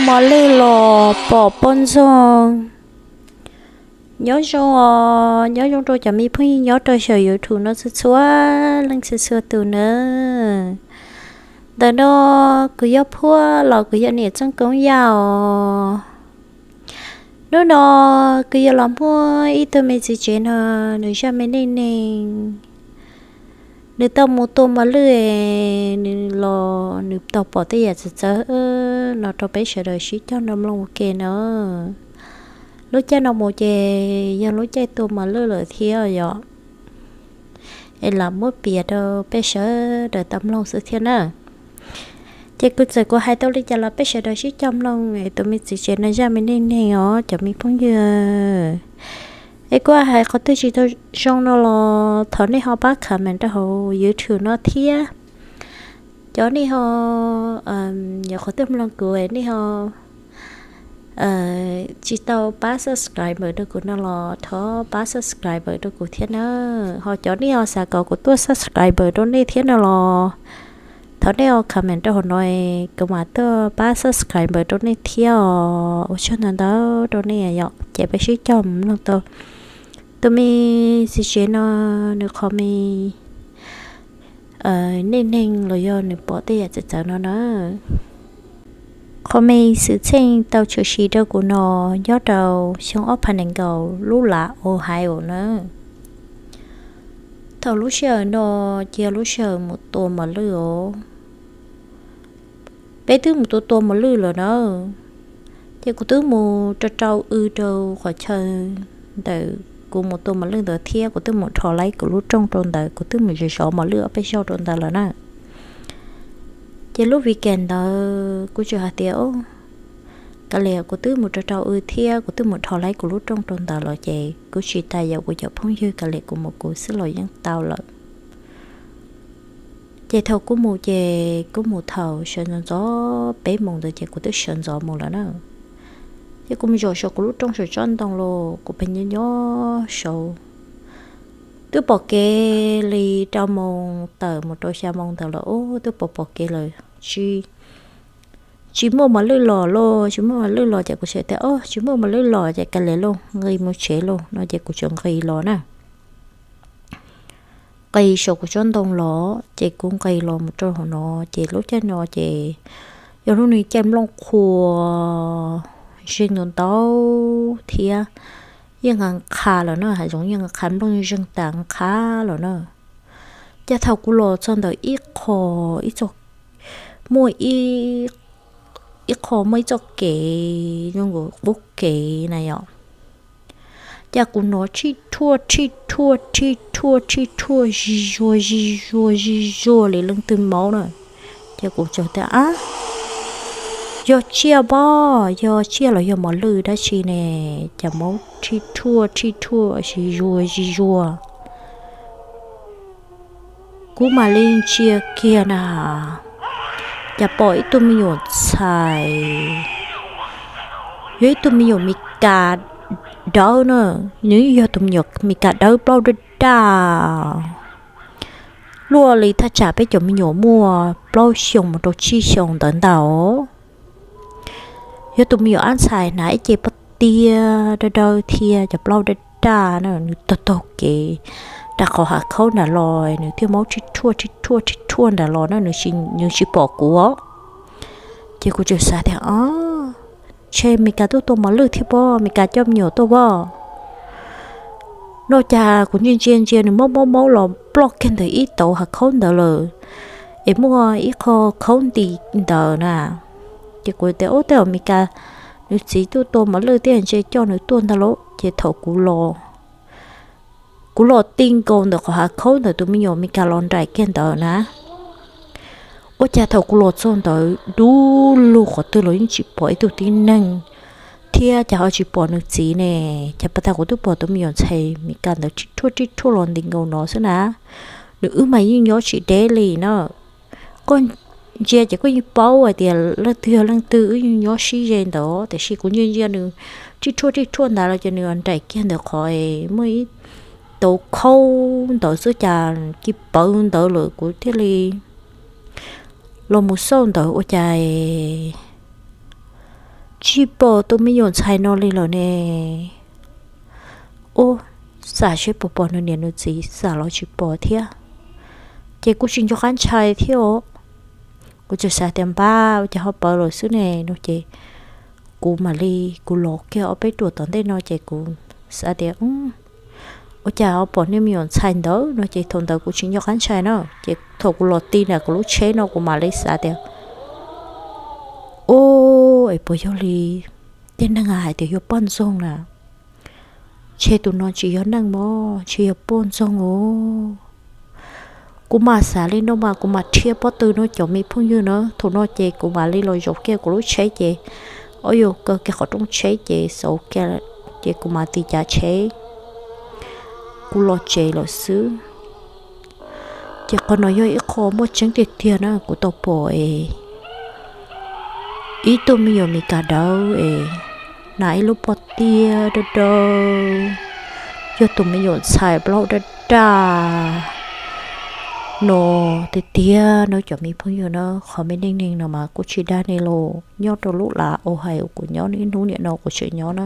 Mos lwj los pom poj ntxoog. Nyob zoo os, nyob zoo rau cov me phooj ywg nyob rau saum YouTube no txhua txhua leej txhua txhua tus nawb. Ntawm no kuv yog Phuaj los kuv yog niam Txooj Koob Yaj os. Hnub no kuv yuav los muab ib tug me txiv tsev no, nws zaj me neej neeg. Nws tau mus tua mos lwj, nws los nws tau pom tej yam txawv txawv no rau peb sawv daws sib cog nrog mloog ua ke na. Lub caij no mus ces yog lub caij tua mos lwj lawm thiab yom. Es lam muab piav rau peb sawv daws tau mloog xwb thiab na. Ces kuv txawm kuv hais tau li cas los peb sawv daws sib cog mloog es tus me txiv tsev no zaj me neej neeg os cov me phooj ywg. Es kuv hais qhov twg tsis tau zoo no los thov nej ho pab comment rau hauv YouTube no thiab. Cov nej ho, yog qhov twg mloog kuv nej ho tsis tau pab subscribe rau kuv no los thov pab subscribe rau kuv thiab na. Ho cov nej ho xav kom kuv tuaj subscribe rau nej thiab no los thov nej ho comment rau hauv no, kuv mam tuaj pab subscribe rau nej thiab os. Ua tsaug ntau ntau rau nej yom. Ces peb sib cog mloog tau tus me txiv tsev no nws qhov me neej neeg los yog nws pom tej yam txawv txawv no na. Qhov me xwm txheej tau tshwm sim rau kuv no nyob rau xyoo ob phav nees nkaum lub lav Ohio na. Thaum lub sij hawm no cia lub sij hawm mus tua mos lwj os. Peb twb mus tua tua mos lwj lawm na. Ces kuv twb mus rau rau w rau qhov chaw ntawm kuv mus tua mos lwj ntawd thiab kuv twb mus dhos laib kuv lub rooj rau ntawd, kuv twb mus zov zov mos lwj ob peb zaug rau ntawd lawm na. Ces lub weekend ntawd kuv tsuas hais tias, kav liam kuv twb mus rau rau w thiab kuv twb mus dhos laib kuv lub rooj rau ntawd lawm ces kuv tsis tas yaum kuv cov phooj ywg, kav liam kuv mus kuv xwb los yeej tau lawm. Ces thaum kuv mus ces kuv mus thaum sawv ntxov ntxov peb moos ntawd ces kuv twb sawv ntxov mus lawm na. Ces kuv mus zaum saum kuv lub rooj saum tsob ntoo los kuv pheej nyob nyob saud. Twb pom kev li rau moos tawm mus rau xya moos ntawd lawm, twb pom pom kev lawm, tsis muaj mos lwj los lauj, tsis muaj mos lwj los ces kuv txawm tias, o, tsis muaj mos lwj los ces kav liam lauj, nqis mus tsev lauj no ces kuv txawm nqis los na. Nqis saum kuv tsob ntoo los ces kuv nqis los mus rau hauv no, ces lub caij no ces yog lub nws caij nplooj qhuav zeeg ntau ntau thiab, yeej nqa qha lawm na, hav zoov yeej nqa qha, nplooj zeeg tas nqa qha lawm na. Ces thaum kuv los txog ntawm ib qho, ib txoj, muaj ib qho muaj ib txoj kev zoo nkaus qub kev na yom. Ces kuv hnov rhij rhuaj rhij rhuaj rhij rhuaj rhij rhuaj zig zuag zig zuag zig zuag li leej twg maub na. Ces kuv txawm tias, ab, yog tsiaj pob, yog tsiaj los yog mos lwj dab tsi ne, cas maub rhij rhuaj rhij rhuaj zig zuag zig zuag. Kuv mam li ntsia kiag na, cas pom ib tug me nyuam ntxhais, yog ib tug me nyuam Mis Kas dawb na, nws yog tus me nyuam Mis Kas dawb plaub daj daj, luaj li thaj tsam peb cov me nyuam muaj plaub xyoos mus rau tsib xyoos ntawd ntag. Yog tus me nyuam ab ntxhais hnav ib ce pob tiag dawb dawb thiab cov plaub daj daj na, nws taug taug kev rau qhov hav khaub nram los, nws thiaj maub rhij rhuaj rhij rhuaj rhij rhuaj nram los na, nws tsis pom kuv. Ces kuv txawm xav tias, o, ntshe Mis Kas tuaj tua mos lwj thiab pob, Mis Kas coj me nyuam tuaj pob no. Cas kuv ntsia ntsia ntsia nws maub maub maub los ploj kiag ntawm ib tauv hav khaub ntawd lawm, es muaj ib qho khaub nti ntawd na. Ces kuv tias, ub, tej zaum Mis Kas nws txiv tuaj tua mos lwj thiab ntshe coj nws tuaj ntag lauj. Ces thaum kuv los, kuv los ti nkaus ntawm qhov hav khaub ntawd tus me nyuam Mis Kas los nraim kiag ntawd na. Ua cas thaum kuv los txog ntawd dub lug qhov twg los yeej tsis pom ib tug tib neeg, thiab cas ho tsis pom nws txiv ne. Cas pas tas kuv twb pom tus me nyuam ntxhais Mis Kas ntawd rhij rhuaj rhij rhuaj los nti nkaus no xwb na. Nws wb mas yeej nyob tsis deb li na. Koj ntsia ces koj yeej paub hais tias leej twg yog leej twg, wb yeej nyob sib ze ntawd, tiam sis kuv ntsia ntsia nws rhij rhuaj rhij rhuaj ntawd los ces nws nraim kiag ntawm qhov muaj ib tauv khaub ntawd xwb, cas cia pawv ntawd lawm kuv thiaj li los mus xauj ntawd ua cas Tsis pom tus me nyuam ntxhais no li lawm ne. Ub, xam seb puas pom nws niam nws txiv, xam los tsis pom thiab. Ces kuj tsis nco qab ntshai thiab os. Kuv txawm xav tias npab ua cas ho pawv lawm xwb ne no ces kuv mam li, kuv los kiag ob peb ruam tom ntej no ces kuv xav tias, ua cas ho pom niag me nyuam ntxhais ntawd no ces thaum ntawd kuv tsis nco qab ntshai na. Ces thaum kuv los ti nram kuv lub tsheb no kuv mam li xav tias, ub, es puas yog li tej neeg hais tias yog poj ntxoog na? Ntshe tus no tsis yog neeg mog, ntshe yog poj ntxoog os. Kuv mam xav li no mas kuv mam rhiab pob tw no cov me phooj ywg na. Thaum no ces kuv mam li los zaum kiag kuv lub tsheb ces, ob yuav kaw kiag qhov rooj tsheb ces xauv kiag, ces kuv mam tiv cav tsheb, kuv los tsev lawm xwb. Ces qhov no yog ib qho muaj tseeb tiag tiag na, kuv tau pom es ib tug me nyuam Meskas dawb es hnav ib lub pob tiab dawb dawb, yog tus me nyuam ntxhais plaub daj daj no tiag tiag na cov me phooj ywg na. Qhov me neej neeg no mas kuj tsis dag nej los, nyob rau lub lav Ohio uas kuv nyob, ib hnub niam no kuv tseem nyob na.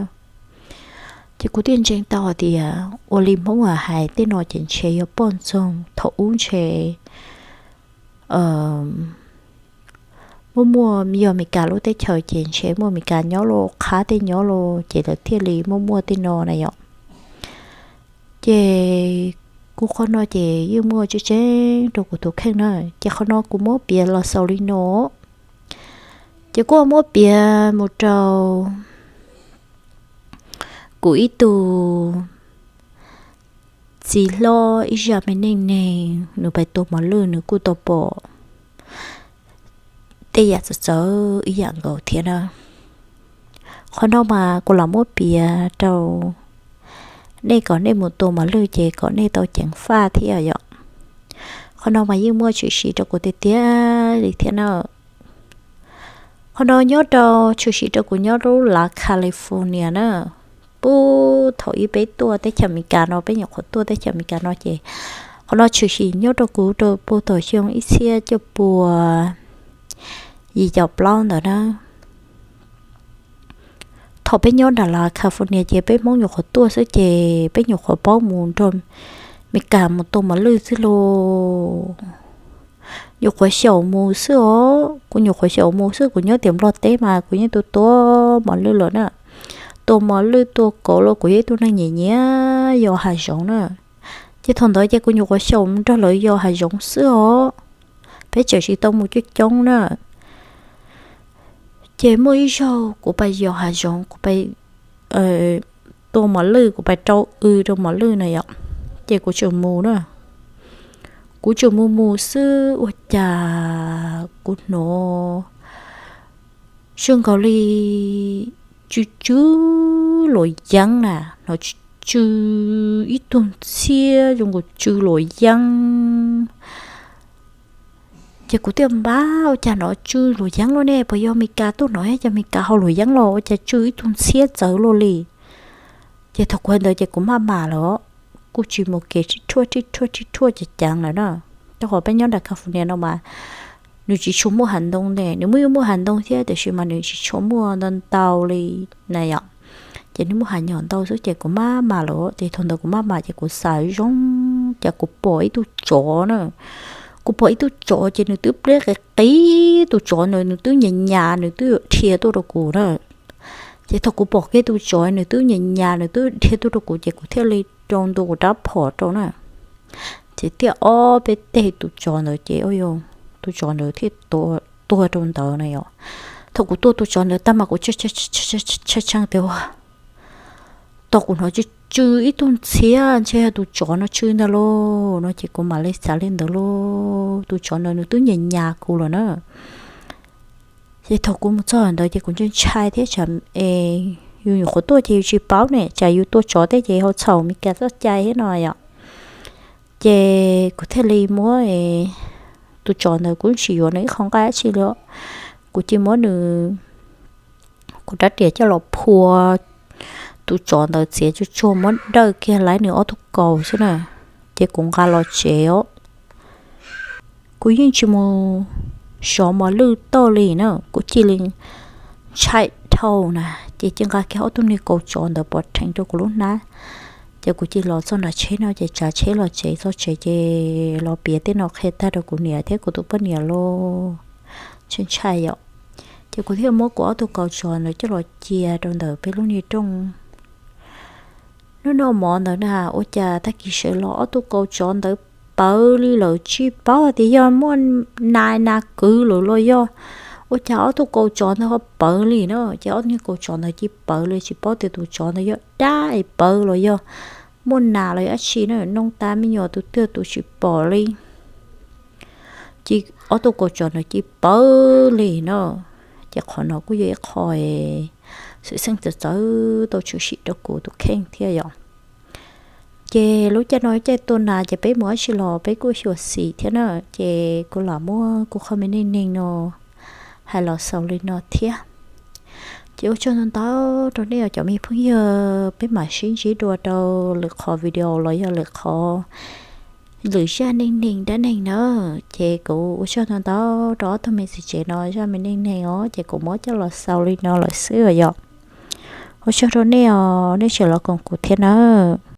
Ces kuv thiaj ntseeg tau hais tias ua li Hmoob hais tej no ces ntshe yog poj ntxoog. Thaum ub ntshe muaj muaj yog Meskas lub teb chaws ces ntshe muaj Meskas nyob los qhab tej nyob los ces lawv thiaj li muaj muaj tej no na yom. Ces kuv qhov no ces yeej muaj tseeb tseeb rau kuv tus kheej na. Ces qhov no kuv muab piav los xaus li no. Ces kuj muab piav mus rau kuv ib tug txiv hlob ib zaj me neej neeg, nws pais tua mos lwj nws kuj tau pom tej yam txawv txawv ib yam nkaus thiab na. Qhov no mas kuv lam muab piav rau nej kom nej mus tua mos lwj ces kom nej tau ceev faj thiab yom. Qhov no mas yeej muaj tshwm sim rau kuv tiag tiag li thiab na. Qhov no nyob rau, tshwm sim rau kuv nyob lub lav California na. Puag thaum ub peb tuaj teb chaws Amelikas no, peb nyuam qhuav tuaj teb chaws Amelikas no ces qhov no tshwm sim nyob rau kuv rau puag thaum xyoo ib txhiab cuaj pua yim caum plaub ntawd na. Thaum peb nyob nram lav California ces peb Hmoob nyuam qhuav tuaj xwb ces peb nyuam qhuav paub mus nrog Meskas mus tua mos lwj xwb lauj. Nyuam qhuav xyaum mus xwb os, kuv nyuam qhuav xyaum mus xwb, kuv nyob tim Nplog teb mas kuv yeej tua tua mos lwj lawm na. Tua mos lwj tua kauv los kuv yog ib tug neeg nyiam nyiam yos hav zoov na. Ces thaum ntawd ces kuv nyuam qhuav xyaum mus nrog lawv yos hav zoov xwb os. Peb tseem tsis tau mus coob coob na. Ces muaj ib zaug kuv pais yos hav zoov, kuv pais tua mos lwj, kuv pais rau w rau mos lwj na yom. Ces kuv tseem mus na, kuv tseem mus mus xwb ua cas kuv hnov zoo nkaus li tsw tsw luam yeeb na, hnov tsw ib tug ntxhiab zoo nkaus tsw luam yeeb. Ces kuv thiaj npab ua cas hnov tsw luam yeeb lawm ne, puas yog Meskas tuaj no, cas Meskas haus luam yeeb los ua cas tsw ib tug ntxhiab txawv luaj li. Ces thaum kuv hais ntawd ces kuv maj mam lawm, kuj tsis mus kev rhij rhuaj rhij rhuaj rhij rhuaj ceev ceev lawm na. Rau qhov peb nyob nram California no mas nws tsis tshua muaj hav ntoo ne, nws muaj, muaj hav ntoo thiab tiam sis mas nws tsis tshua muaj ntau ntau li na yom. Ces nws muaj hav nyom ntau xwb ces kuv maj mam lawm, ces thaum ntawd kuv maj mam ces kuv xav zoo, ces kuv pom ib tug tsov na. Kuv pom ib tug tsov ces nws twb pliab qis qis, tus tsov ntawd nws twb nyas nyas, nws twb yuav dhia tuaj rau kuv na. Ces thaum kuv pom kiag tus tsov nws twb nyas nyas nws twb dhia tuaj rau kuv ces kuv thiaj li rau ntua kuv rab phom rau na. Ces thiaj ob peb teg tus tsov ntawd ces tus tsov ntawd thiaj tuag rau ntawd na yom. Thaum kuv tua tus tsov ntawd tag mas kuv tshee tias ua, tau kuv hnov tsw tsw ib tug ntxhiab ntshe yog tus tsov no tsw ntag lauj no ces kuv mam li xav li ntawd lauj, tus tsov ntawd nws twb nyas nyas kuv lawm na. Ces thaum kuv mus txog ntawd ces kuv ntshai ntshai thiab, tsam es yus nyuam qhuav tuaj ces yus tsis paub ne, tsam yus tua tsov tej ces ho txhaum Meskas txoj cai thiab no yom. Ces kuv thiaj li muab tus tsov ntawd, kuv tsis yuav nws ib qho nqaij dab tsi li, kuv cia muab nws, kuv rab riam coj los phua tus tsov ntawd txiav tsuag tsuag, muab dawj kiag laib nws ob tug kaus xwb na, ces kuv nqa los tsev os. Kuv yeej tsis mus sov mos lwj toj li na, kuv cia li ntshai dhau na, ces cia nqa kiag ob tug niag kaus tsov ntawd pov rheev rau kuv lub hnab. Ces kuv cia los txog nram tsheb no ces tsav tsheb los tsev, txog tsev ces los piav tej no qhia tag rau kuv niam thiab kuv tus poj niam los ntshai ntshai yom. Ces kuv thiaj muab kuv ob tug kaus tsov ntawd coj los cia rau ntawm peb lub niag rooj. Hnub no mov ntawd na, ua cas tag kis sawv los ob tug kaus tsov ntawd pawv li lawm, tsis paub tias yog muaj nas, nas kwv lawm los yog ua cas ob tug kaus tsov ntawd ho pawv li no. Ces ob tug kaus tsov ntawd cia li pawv li, tsis paub tias tus tsov ntawd yog dab es pawv los yog muaj nas los yog dab tsi na, noj tas me nyuam tus twg tus tsis pom li. Ces ob tug kaus tsov ntawd cia li pawv li no. Ces qhov no kuj yog ib qho xwm txheej txawv txawv tau tshwm sim rau kuv tus kheej thiab yom. Ces lub caij no caij tua nas ces peb mus dab tsi los peb kuj xyuam xim thiab na. Ces kuv lam muab kuv qhov me neej neeg no hais los xaus li no thiab. Ces ua tsaug ntau ntau rau nej os cov me phooj ywg, peb mam sib ntsib dua rau lwm qhov video los yog lwm qhov, lwm zaj neej neeg dab neeg na. Ces kuv ua tsaug ntau ntau rau ob tug me txiv tsev no zaj me neej neeg os, ces kuv muab coj los xaus li no lawm xwb os yom. Ua tsaug rau nej os, nej tseem los koom kuv thiab nawb.